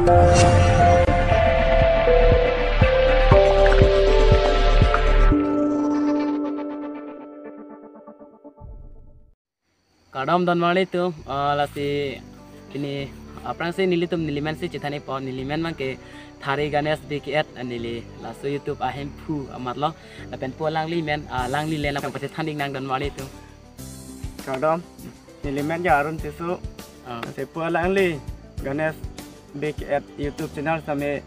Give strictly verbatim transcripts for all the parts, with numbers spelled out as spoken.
Kardom donmarli atum, ah, lasi pini aphrangsi nelitum neli men si chethan-ikpo, neli men abangke Thari Ganesh B K eight, ah, neli laso YouTube ahemphu amatlo, lapen pu alangli men, ah, alangli le lapen pachethan-ik nang donmarli atum. Kardom, neli men ke Arun Tisso. Ah. Lasi pu alangli Ganesh B K eight YouTube channel sitame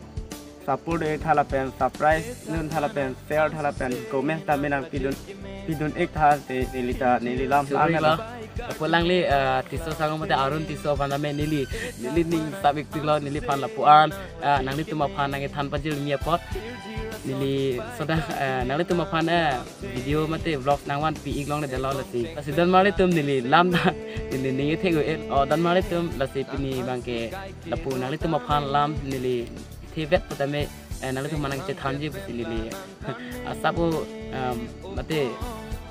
support-iktha lapen subscribe-iktha lapen share-iktha lapen comment sitame nangpidun, pidun-iktha, te neli ta neli lam Choro-iklo. Pu alangli, ah, Tisso sangho mate Arun Tisso aphan sitame neli, neli ning sap-ikpiklo neliphan lapu-an, ah, nanglitum aphan nangkethan pajirmi apot. Neli soda, ah, nanglitum aphan, ah, video mate vlogs nangvanpi-ik longledetlo lasi. Lasi donmarli atum neli lam ta neli ning ethek-o-et. O donmarli atum, lasi pini abangke lapu nanglitum aphan lam neli thevet putame, eh, nanglitum aphan nangchethanji pusi neli asap-o, em, mate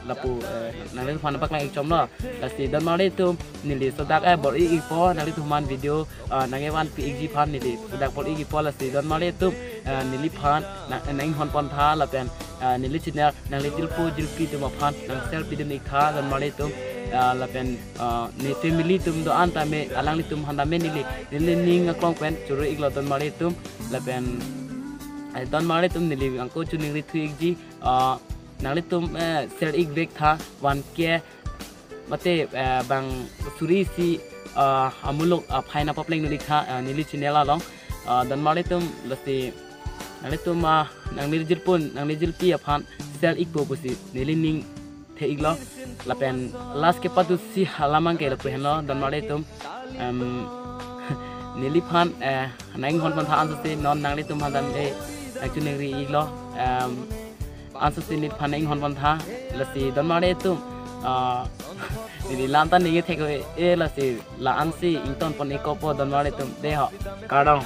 lapu, eh, nanglitum aphan nangpaklang-ik chomlo. Lasi donmarli atum neli sodak, eh, bor-i-ikpo nanglitum aphan video, ah, nangkevanpi-ikji aphan neli sodak bor-i-ikpo, lasi donmarli atum, ah, neliphan nang, nanginghon pontha lapen, ah, neli channel nangli jirpo jirpi atum aphan nang share pidun-iktha donmarli atum, ah, lapen, ah, ne family atum do-an tame alanglitum aphan tame neli, neli ning aklong pen choro-iklo donmarli atum, lapen, eh, donmarli atum neli angko choningri thu-ikji, ah, nanglitum, eh, share-ik vektha one K mate, eh, bang suri isi, ah, amuluk, ah, aphai nangpaplengdun-iktha, ah, neli channel along, ah, donmarli atum, lasi nanglitum, ah, nangli jirpo nangli jirpi aphan share-ikpo pusi neli ning the-iklo. Lapen last kepatu si alam abangke lapu henlo donmarli atum, em, neliphan, eh, nanginghon pontha ansose non nanglitum aphan tame, eh, nangchoningri-iklo, em, ansose neliphan nanginghon pontha, lasi donmarli atum, ah, neli lam ta ning ethek-o-e, lasi la-ansi ington pon-ikpo donmarli atum, dei ho. Kardom.